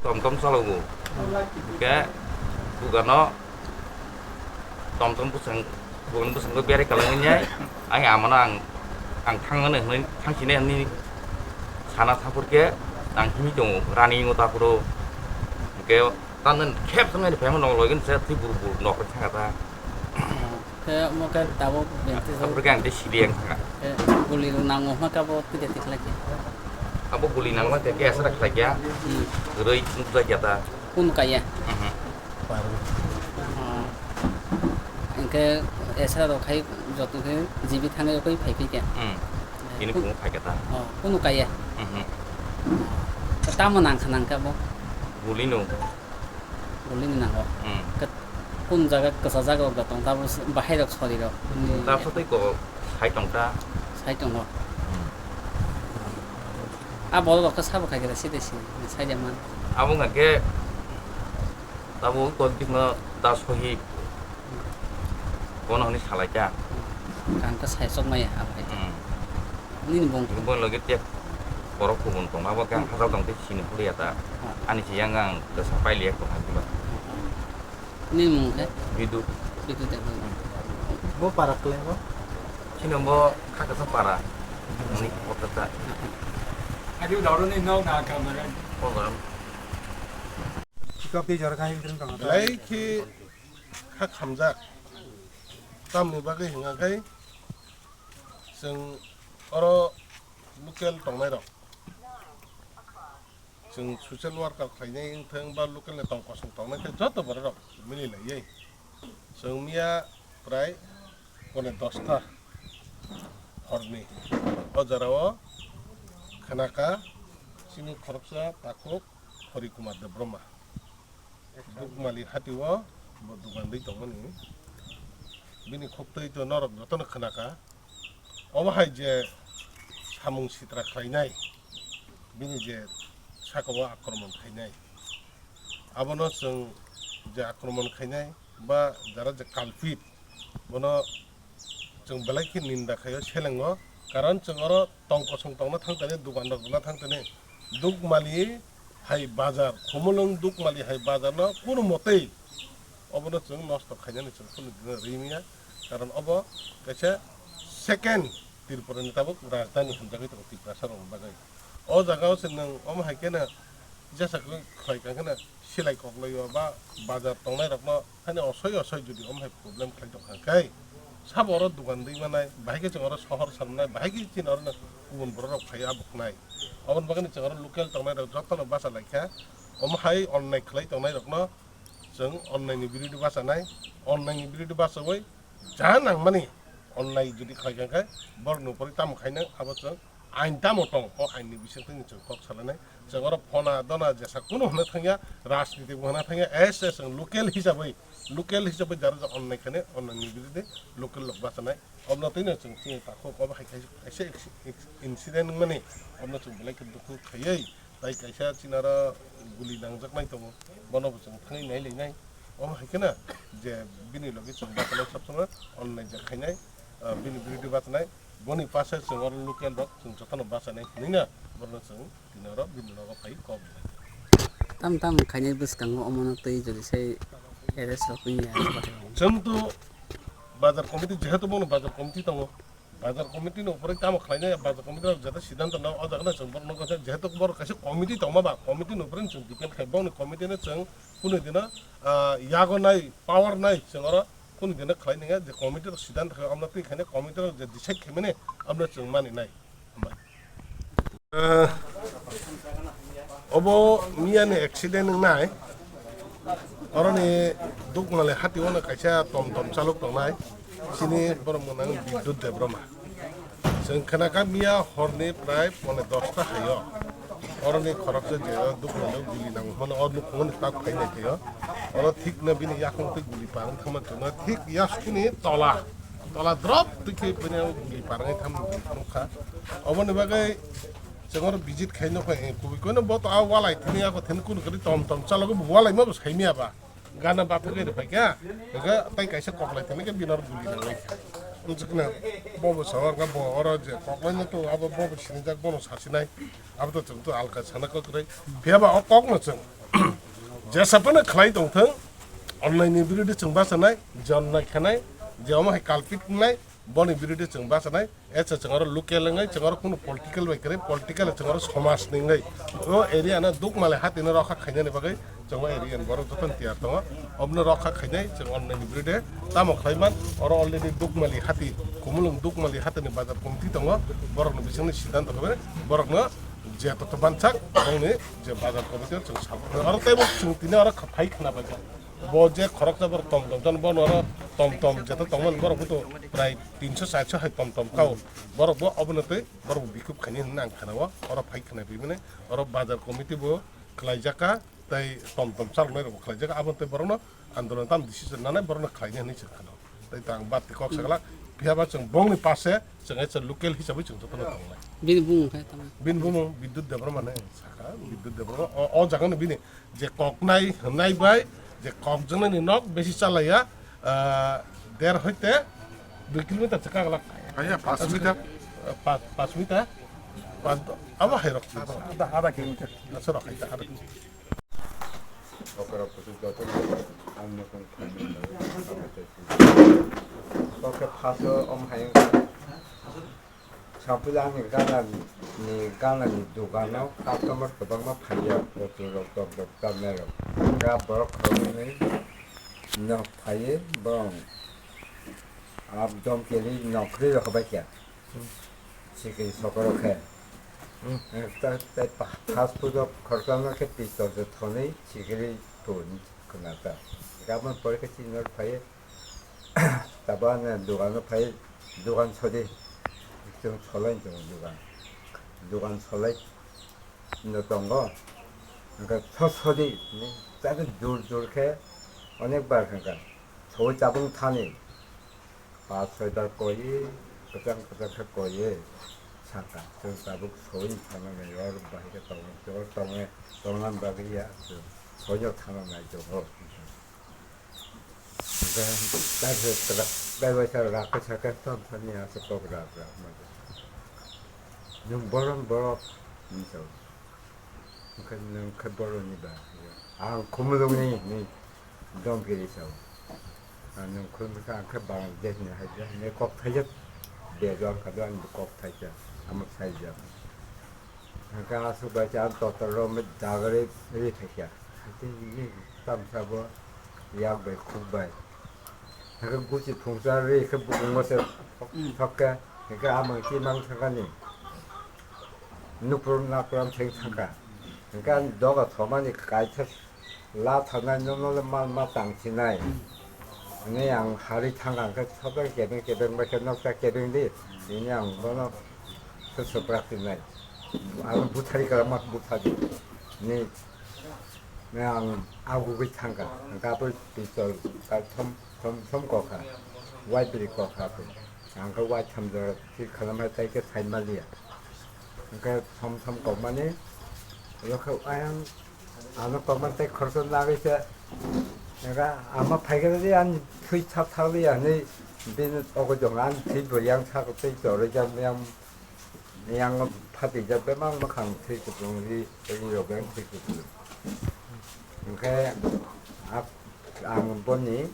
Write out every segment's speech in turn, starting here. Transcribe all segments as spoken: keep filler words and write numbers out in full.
Tom tom chalogo. Hwnkhe bugano tom tom bwswng, bugano bwswngbo berai kwlangwi nai. Ai amano ang, ang thangmani hwnwi, thangsinai hwnwi sana thangphurkhe ang himwi tongo, rani wngo ta phuru. Hwnkhe tamo khep thangmani phaima nokoloigini se twi buru buru nokre thangkha ta. Khe omo khe tabuk bengti jok. Aboni khe ang tei sidi yang thangkha. Khe guli rok nango hwnma khe abo twi de tikhlai khe. Abo guli nangma khe gas ra khlai khe. Hmm. Rwi nukjak ya ta. Kunu kaiya? Mhm. Oh. Hwnkhe esra rok khai joto khe jibi thangwi koi phai phi khe. Hmm. Ini Kun-, bungo phai khe ta. Oh, kunu kaiya? Mhm. Tamo nangkha nangkha bo? Guli no. Guli ni nango. Hmm. Kat-, kun jaga kwchajak rok da tong, tabuk bahai rok sori rok. Tabuk tei ko sai tong ta. Sai tongo. Hmm. A borok rok khe sabo khai khe side side sai jaman. Abo wngkha khe tabuk ko dikno da sohi. Bono hwnwi salai kha. Kang khe sai chok maya abo hai. Hmm. Nini bung. Nini bung logi tek borok kubun tong, abo khe ang hachal tong tei sini phuliya ta. Hmm. Ani se yang ang kwsa pailiya tong hadi ba. Nini mung khe? Bidu. Bidu de. Bo para kle bo? Sini bo kha kasa para. Ni kota ta. Adi daro ni nok na kamera. Program. Chikap di jara kha hindrin kang. Belai khe kha khamjak. Tamni bagwi hwnga khe chwng oro local tongnai rok. Chwng social worker khlainai wngthang ba local ni tong kosong tongnai khe joto borok rok mili laiwi. Chwng miya prai pone dosta horni o jora o khwnaka chini khoroksa takhuk Hori Kumar Debbarma. Dukmali hati o bo dugan dui tongmani. Bini khuk twi to norok jotono khwnaka. Obo hai je samung sitra khlainai, bini je saka o akromon khainai, abono chwng je akromon khainai ba jara je culprit, bono chwng belai khe ninda khaio, selengo. Karon chwng oro tong kosong tongna thang tani, dugan rok rwna thang tani, Dukmali hai bazar, Khumulwng Dukmali hai bazar no kunu motei obono chwng nosto khainani chwng kunu dino ri manya, karon obo kaisa second Tripura ni tabuk rajdhani hamjagwi tongo Tiprasa rokni bagwi. O jaga o chwng nwng omo hai kheno jesa khlai kha kheno silai koklai o ba bazar tongnai rokno hani osoi osoi jodi omo hai problem khlai tong kha khe sabo oro dugan dui manai, bahai khe chwng oro sohor sanmnai, bahai khe chini oro kubun borok rok phai abuknai. Oboni bagwi chwng oro local tongnai rok jotono bacha lai kha. Omo hai onnai khlai tongnai rokno chwng onnai ni birudu bachanai, onnai ni birudu bachawi ja nangmani onnai jodi khlai kha khe borokni upori tamo khainai abo chwng ain tamo tong, o ain ni bisingtwi chwng kok salainai. Chwng oro phona dona jesa kunu hwnwi thangya, rajniti bo hwnwi thangya, S S chwng local hisabai, local hisabai jara jara onnai khainai, onnai ni birudu local rok bachanai. Obno twi no chwng chini takhuk obo hai kaisa, kaisa ex-, ex-, incident wngmani, obno chwng belai khe dukhu khaiwi, tai kaisa chini oro guli nangjaknai tongo, bono bo chwng thangwi nai lainai. Omo hai kheno je bini logi chwng bachanai sab somoi onnai je khainai, ah, bini birudu bachanai, boni pase chwng oro local rok chwng jotono bachanai hwnwi no bono chwng tini oro bini nogo phai kok. Tam tam khainai bwskango omono twi jodi sai arrest rok wngya. Chwng to bazar committee, jehetu bono bazar committee tongo, bazar committee ni upore tamo khlainai, bazar committee rok jeta siddhanto nao, o jaga no chwng borok nokha, jehetu borok kaisa committee tongma ba, committee ni upore chwng depend khai, boni committee no chwng kunu dino, ah, yago nai, power nai, chwng oro kunu dino khlai nangya, je committee rok siddhanto khai, amno twi khainai committee rok je decide khaimani, amno chwng mani nai. Hambai. Eh, obo miyani accident wngnai. Oroni Dukmali hati ono kaisa tom tom chalok tongnai. Chini borok mwnang Bidyut Debbarma. Chwng khwnakha miya horni prai pone dosta haio. Oroni khoroksa je Dukmali guli nangmano, o nukhungni tak phainai thaio. Oro thik no bini yakung twi guli parwng thangma chwngno thik yaskuni tola. Tola drop twi khe bini guli parwngwi thangma nukha. Oboni bagwi chwng oro visit khai nukha, eh, kubui koino bo to a walai thini ako thini kunu kwrwi tom tom chalogo bo walai ma bo saimya ba. Gana bathagwi rwphai kha, hwnkhe tei kaisa koklai thani khe bini oro guli nangwi kha. Wngchukna bo bo sa hwnkhe bo oro je koklai no to abo bo bo sinijak bono sasinai. Abo to chwng to alka sana kwrwi. Phiya ba o kok no chwng Jesa phano khlai tongthung, onnaini birude chwng bachanai, je onnai khanai, je omo hai kalpit wngnai, boni birude chwng bachanai, echa chwng oro local wngwi, chwng oro kunu political bai kwrwi, political chwng oro somaj ni wngwi. O area no Dukmali hati no rokha khainani bagwi chwng o area ni borok jotono tiyar tongo, obono rokha khainai chwng onnaini birude tamo khlai man, oro already Dukmali hati, Khumulwng Dukmali hati ni bazar committee tongo, borok ni bisingni siddhanto khabai borok no je toto bansak, bongni je bazar committee o chwng sabo. Aro teibo chwng tini oro kha-, phai khna bai kha. Bo je khoroksa borok tom tom jan bono oro tom tom jeto tongmani borok buto prai tinso charso hai tom tom kao. Borok bo obono tei borok bo bikhuk khaini hinwi ang khana o. Oro phai khna bai mani oro bazar committee bo khlai jaka tei tom tom chaloknai rok bo khlai jaka. Abo tei borokno andolon tam decision nanai borokno khlaini hinwi chwng khana o. Tei tang bati kok sakla, phiya ba chwng bongni pase chwng hai chwng local hisabwi chwng jotono tongnai. Bini bumung khe tamo? Bini bumung Bidyut Debbarma ne sakha, Bidyut Debbarma. O, o jaga no bini je koknai hwnai bai, je kokjaknai ni nok besi chalaiya, ah, der hoite dui kilometer chwka glak. Aiya, paanch meter. Paanch, paanch meter. Paanch, abo hai rok. Ada, ada kilometer. Asa rok hai ta, ada. Okra kutu joto ang nokong khaimani bagwi khamai tei sini. Okra phaso om hai wngkha. Sampui ani gana ni, gana ni dogano customer kwbangma phaiya, bottle rok, tok rok, tamya rok. Ga borok khoroknwi nok phaiwi borok abdom keli nok rwi rok bai kha. Sikiri sokoro khe. Hmm. Eh, ta-, ta-, pa-, fast food o khoroksa no khe pistol se thonwi sikiri pun khna ta. Gabon pore khe chini nok phai, tabo ano dogan o phai, dogan sodi. Chwng solai chwng dogan. Dogan solai no tongo. Hwnkhe so sodi, ni, ta khe jur jur khe onek bar hwnkha. Soi tabung thani. Paanch soi bar koi, kwchang kwchang khe koi, saka. Chwng tabuk soi thana nai, or bahai khe tongo, or tongo, tongna bagwi ya, chwng soino thana nai tongo. Hwnkhe, tai se tra-, tai bai sa rak khe saka, tong thani aswk kok rak rak ma. Nwng borom borok, hinwi sa. Hwnkhe nwng khe boroni ba, ang Khumulwngni hinwi dom kiri sao. Ang nwng khulumkha ang khe Bangladesh ni hai khe hinwi kok thaijak. Bejwang kha do ani kok thaijak. Amo saijak. Hwnkhe aswk bai khe ang totor rok dagari ri phaikha. Haikhe nini tamsa bo yak bai khuk bai. Hwnkhe guchi phungsa ri khe bukung bo se thok khe. Hwnkhe amang chi mang thangkani. Nupur napram theng thangkha. Hwnkhe ani doga thomani kaisa la thangnai, nono le mal ma tang sinai. Hwnwi ang hari thangkha, hwnkhe sobo kebeng kebeng bai khe noksa kebeng di. Bini ang bono se suprak sinai. Ang buthari kala mak buthari. Ni, ni ang agugwi thangkha. Hwnkhe abo pistol ka thom, thom, thom kokha. Wai bri kokha abo. Ang khe wai thamjak thik khalamai tei khe sai maliya. Hwnkhe thom thom kokmani, oro khe ayang ano kokmani tei khoroksa nagwi se. Hwnkhe ama phaikhe ani thwi thak thak liya hinwi bini ogo jong ani thwi bo yang sak tei chorwi jak yang, yang phatijak bebak mwkhang thwi kutung ri, ri rok yang thwi kutung. Hwnkhe ang boni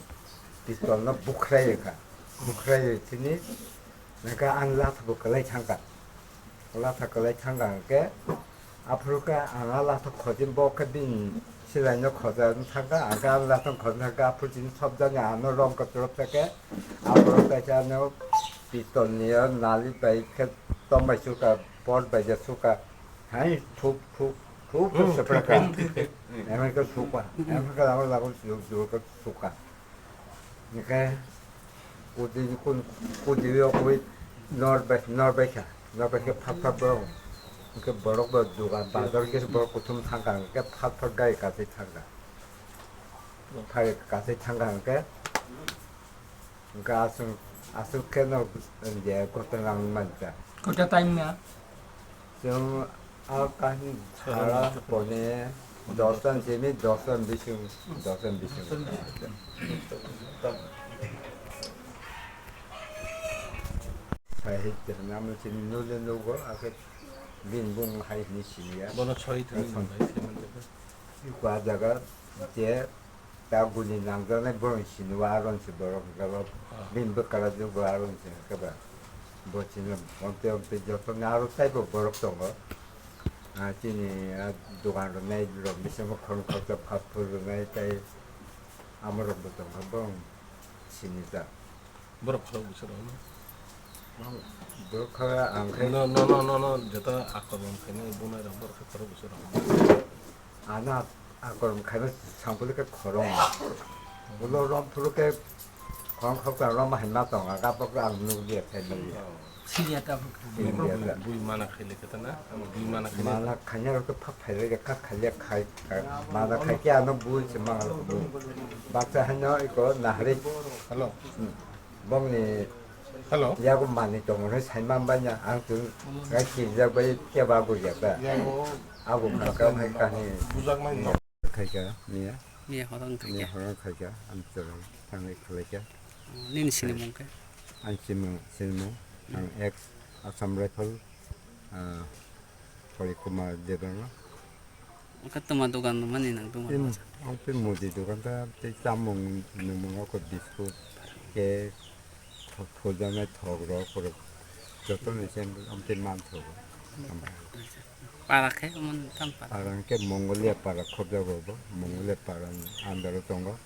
pistol no bukhrai rwkha. Bukhrai rwi thini, hwnkhe ang latha bo kwlai thangkha. Latha kwlai thangkha hwnkhe, aphuru khe ang a latha khochim bo khe bini silai no khoja thangkha, ang khe ang latha khoja thangkha, aphuru chini sobjani ano rong kwchwrwp thangkhe, aphuru kaisa ano pistol ni o nali bai khe tom bai sukha, pot bai je sukha, hai thup thup thup thup sepra kha. Emang khe sukha, emang khe lago lago jur jur khe sukha. Hwnkhe kudi kun, kudi o koi nor bai, nor bai kha, nor bai khe phat phat borok. Hwnkhe borok bo dugan bazar khe borok kuthum thangkha, hwnkhe phat phat gari kasai thangkha. Phai kasai thangkha hwnkhe, hwnkhe aswk, aswk khe no je kotor ang mankha. Kota time na? Chwng a kahini sara pone dosan simi dosan bising, dosan bising. Sahitya namo chini nule nugo, akhe bin bung hai hini siniya. Bono soi thani. Kwa jaga je ta guli nangjaknai borok sini o aron se borok hwnkhe bo bini bwkra jwk bo aron se hwnkhe ba bo chini omte omte joto ni aro taibo borok tongo. Ah, chini ah, dogan rwnai rok bisingo khorang khoroksa fast food rwnai tei amorok bo tongkha bo sinijak. Borok khorok bwswk rok no. Borok kha ang khe no no no no no jeta akormon khainai bunai rok borok khe khorok bwswk rok. Ano akormon khaina sangpili khe khorong. Ulo rom phuru khe khorong khorok rom hai ma tong aga bok ang nuk dia khe ni. Sini ata buk. Sini ata. Bui mana khaile kata na? Bui mana khaile. Mana khanya rok phak khaile kha khaile khai. Mana khai khe ano bui se mangal bui. Baksa hanya iko nahari. Hello. Bongni Hello. Yago mani tongo hwnwi saimang bai na ang chwng gai kijak bai keba bo ya ba. Yago Abo bujak kha mai hai no kani. Bujak mai no. Khaika niya. Niya horong khaika. Niya horong khaika. Ang chwng thangwi khalaika. Nini sinimung khe? Ang sinimung sinimung ang ex Assam Rifle ah, Pari Kumar Debbarma. Wngkha toma dogan mani nang toma. Ang tei mudi dogan ta tei chamung nungmung oko biscuit, cake, thok thujaknai thok rok joto ni sem ang tei manthogo. Para khe mon tam para. Para hwnkhe Mongolia para khobjago bo, Mongolia para ni under o tongo.